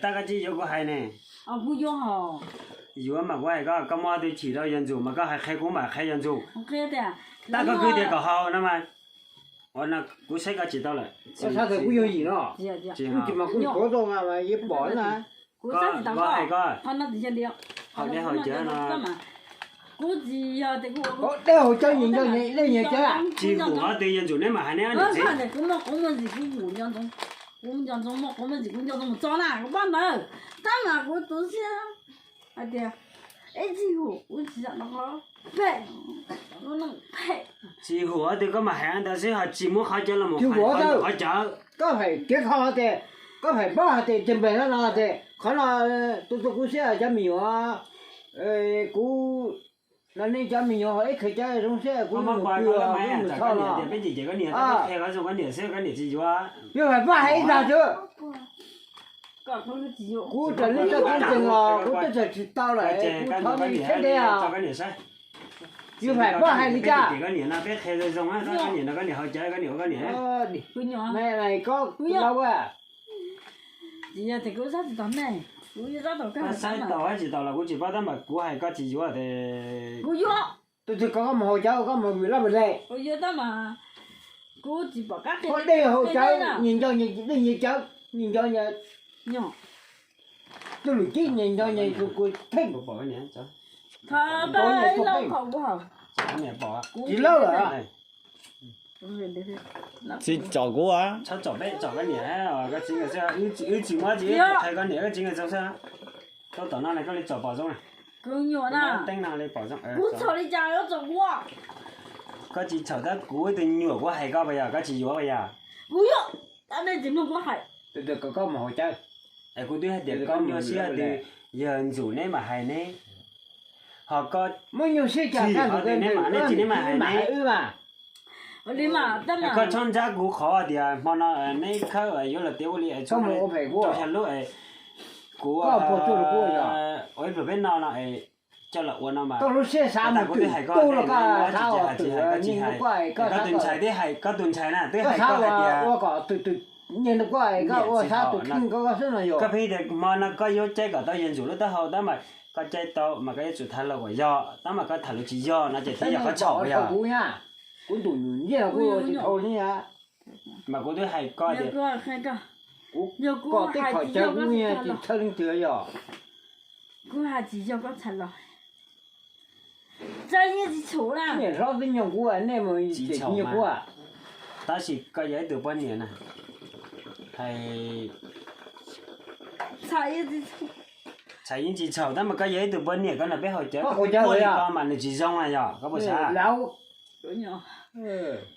Tab koj tsis yuav kuv hais ne. Yuav mas kuv hais koj, koj muaj twg chim rau yawg Ntxum mas koj hais qhia kuv mas qhia yawg Ntxum. Tab koj kwv tias kom haus no mas, ua no kuv saib koj tsis tau lawm. Kuv yog yim no, tsis mas kuv pov tau mas yeej pom na. Koj hais koj, haus dej haus cawv no. Haus dej haus cawv nyias nco nyias dej nyias cawv. Tsis hum qhov twg yawg Ntxum neb mam hais neb ob niam txiv. Tab mas kuv tu siab hais tias, tsis hum qhov twg koj mam hais ntawd xwb, ho tsis muab qhov cawv los mus qhov cawv. Koj hais tias kho tias, koj hais pab hais tias tes npes no no tias qhov no tu tu kuv siab cov me nyuam, kuv no nej cov me nyuam ho ib qhia cov zoo siab kuv mus pw mus txhoj los. Yog hais pab hais ib zag xwb, yog hais pab hais ib zag xwb. Kuv raws nej txoj keeb ntseeg los kuv twb txawm tsis tau lawm, kuv thov nej thiab de os. Yog hais pab hais li cas? Saib tau tsis tau los kuv tsis paub, tab mas kuv hais koj tsis yuav tes, tus twg kom koj mus haus cawv koj mus vim laj vim le. Haus dej haus cawv nyias nco nyias dej nyias cawv, nyias nco nyias. Tus lwm tib nyias nco nyias tus kuv theej. Tsis lawb lawm. Tsis tsom kuv. Txhob tsom peb, tsom koj niam, koj txiv nkawd xwb, wb tsis muab tsis qhia koj niam koj txiv nkawd zoo xwb. Tuaj tom no koj li tsom pom zoo na. Teeb no li pom zoo. Koj tsis txhaum tab kuv ib tug nyuam kuv hais koj puas yog, koj tsis yuav puas yog? Koj mus haus cawv. Es kuv twb hais tias koj nyuaj siab twg, yawg Ntxum neb mam hais neb. Ho koj muaj nyuaj siab cas, neb mam, neb txiv neb mam hais neb. Koj txhob ntsab kuv qhov tias hmo no neb khawb yuav los tiav ua li es txog xya lub es kuv ua ib pluag peb no no es coj los ua no mas. Kuv twb hais koj, koj tus ntxhais twb hais, koj tus ntxhais na twb hais koj hais tias koj pheej tias hmo no koj yuav caij kom tau yawg Ntxum lub taub hau tab mas koj caij tau mas koj yuav tsum tham los kom yog, tab mas koj tham los tsis yog no ces thiaj yog qhov txhaum yog. Kuv ntuj nyiaj kuv tsis dhau li. Mas kuv twb hais koj tias kuv kom tej qhov cawv kuv tsis txhawj leej twg yog. Kuv hais tsis yog koj txhais los. Txawm yeej tsis txhaum na. Niam hlob twb nyoog kuv, nej mus tsis nyoog kuv. Tab sis koj yog ib tug poj niam na. Hais txhais yeej tsis txhaum tab mas koj yog ib tug poj niam, koj nrog peb haus cawv, koj ua li ko mas nws tsis zoo na yog koj puas xav?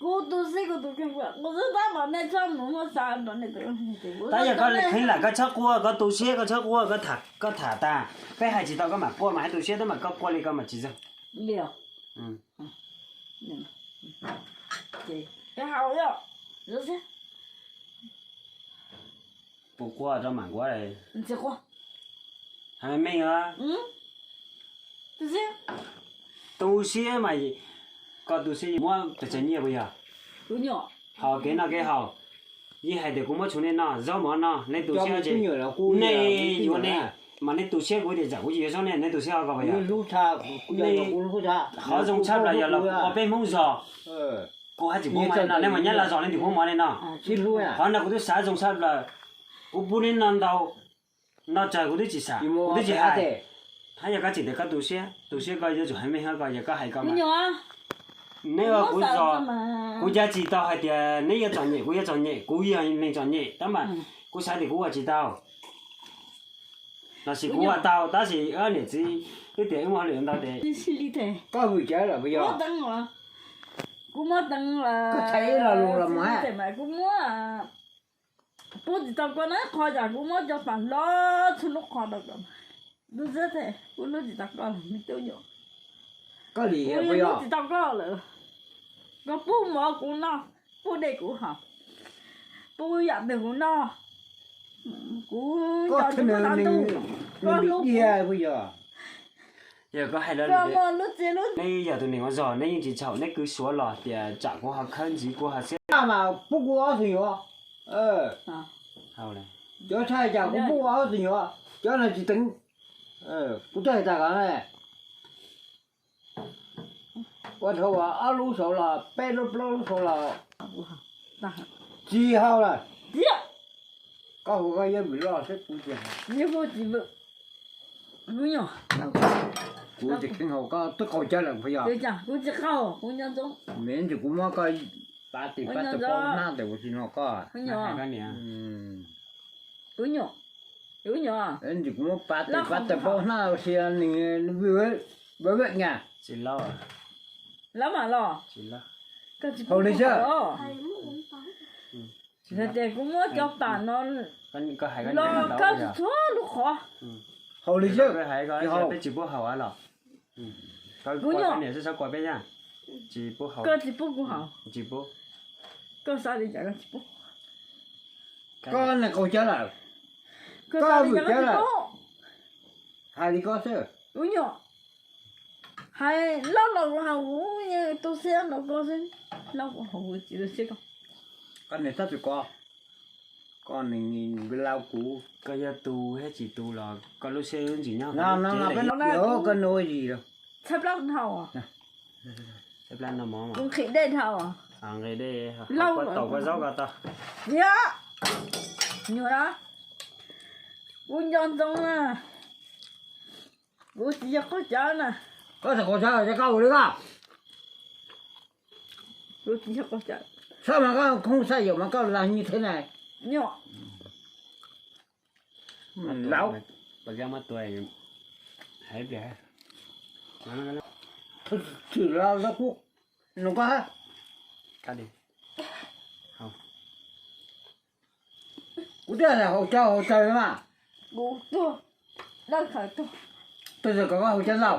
Kuv tu siab kuv tus kheej, kuv xav tab mas nej txhob mus muab xav rau nej tus. Tab yog koj kheev lam koj txhob quaj, koj tu siab koj txhob quaj, koj tham tag. Peb hais tsis tau koj mam quaj mas hais tu siab tab mas koj quaj li ko mas tsis zoo. Puas quaj rau mam nkuav. Hais meej os. Tu siab mas, koj tu siab muab pes tsawg nyiaj puas yog? Hos kev noj kev haus, yeej hais tias kuv muab tshuav nej noj, zaub mov noj, nej tu siab ces nej yuav nej, mas nej tu siab kuv tias tsam kuv tsis yuav zaub nej, nej tu siab ko puas yog? Qhov zoo tshaj plaws yog los kuv ua peb Hmoob zos, kuv haj tseem pub mov nej noj, nej mus Nyab Laj zos nej tseem pub mov nej noj. Qhov no kuv twb xav zoo tshaj plaws, kuv pub nej noj ntau, noj tsawg kuv twb tsis xav, kuv twb tsis hais. Hab yog koj tseem tias koj tu siab, tu siab koj yuav tsum hais meej hab ko, yog koj hais ko mas. Neb ua kuv zos, kuv cav tsis tau hais tias neb yuav txom nyem, kuv yuav txom nyem, kuv yog neeg txom nyem tab mas kuv xav tias kuv ua tsis tau. Los sis kuv ua tau tab sis ob niam txiv twb tias wb muaj hauj lwm ntau tes. Koj hwm cawv lawm puas yog? Kuv muab teev, kuv muab pub tsis tau koj na, qhov yam kuv muab cov pam hlob txhua lub qhov rau koj. Lub xwb tes kuv hlub tsis tau koj lawm me tub nyuam. Koj lim kuv hlub tsis tau koj lawm. Koj pub mov kuv noj, pub dej kuv haus, pub yam twg kuv noj. Kuv nco tsis muaj tag ntuj, koj hlub kuv. Yog koj hais lawm, neb yog tus neeg ua zog, neb yeej tsis txhaum, neb kwv Suav los tias tsam kuv ho khawb ntxiv kuv ho xiab. Mas pub kuv ob tug nyuam. Cov tshaj cas kuv pub ua ob tug nyuam, cov no tsis teev. Kuv twb hais tas ko, ua dhau ob lub saud los peb lub plaub lub saud los tsis haus lawm. Koj hu koj yawg vwm loj seb kuv tsis haus. Kuv tsis kheev haus koj twb qaug cawv lawm puas yog? Kuv tsis qaug, kuv nco ntsoov. Ntsis kuv muab koj pab tis pab tawm paub hnab tes kuv tsis noj koj. Kuv nyuam, kuv nyuam. Ntsis kuv muab pab tis pab tawm paub hnab ua si nws vwm vwm nyas. Tsis lab mas los. Haus li xwb. Yog tias kuv muab cov pam no los koj tsis txhua lub qhov. Haus li xwb. Peb tsis pub haus los. Kuv nyuam, koj tsis pub kuv haus. Koj xav li cas koj tsis pub. Koj niag qaug cawv lawm. Koj vwm cawv lawm. Hais li koj xwb. Kuv nyuam, hais lab los kuv haus, kuv yeej tu siab rau koj xwb. Lab kuv haus kuv tsis tu siab koj. Koj niag txhob txwm koj, koj niag lau kuv. Koj yog tu thiab tsis tu los koj lub siab ntsim nyob. Koj nug ua yim los. Txhab plab dhau. Kuv nqhis dej dhau. Nqhis dej, kua taum kua zaub ko tau. Tiag, nyuam na, kuv nco ntsoov na, kuv tsis yog qaug cawv na. Koj tsis qaug cawv ces koj ua li koj. Kuv tsis yog qaug cawv. Sab mas koj khoob xaj yaum mas koj lag nyi thiab na. Nyuam. Laus. Tshwm los kuv nug koj. Kuv twb hais haus cawv haus cawv mas. Tab sis kom koj haus cawv ntau.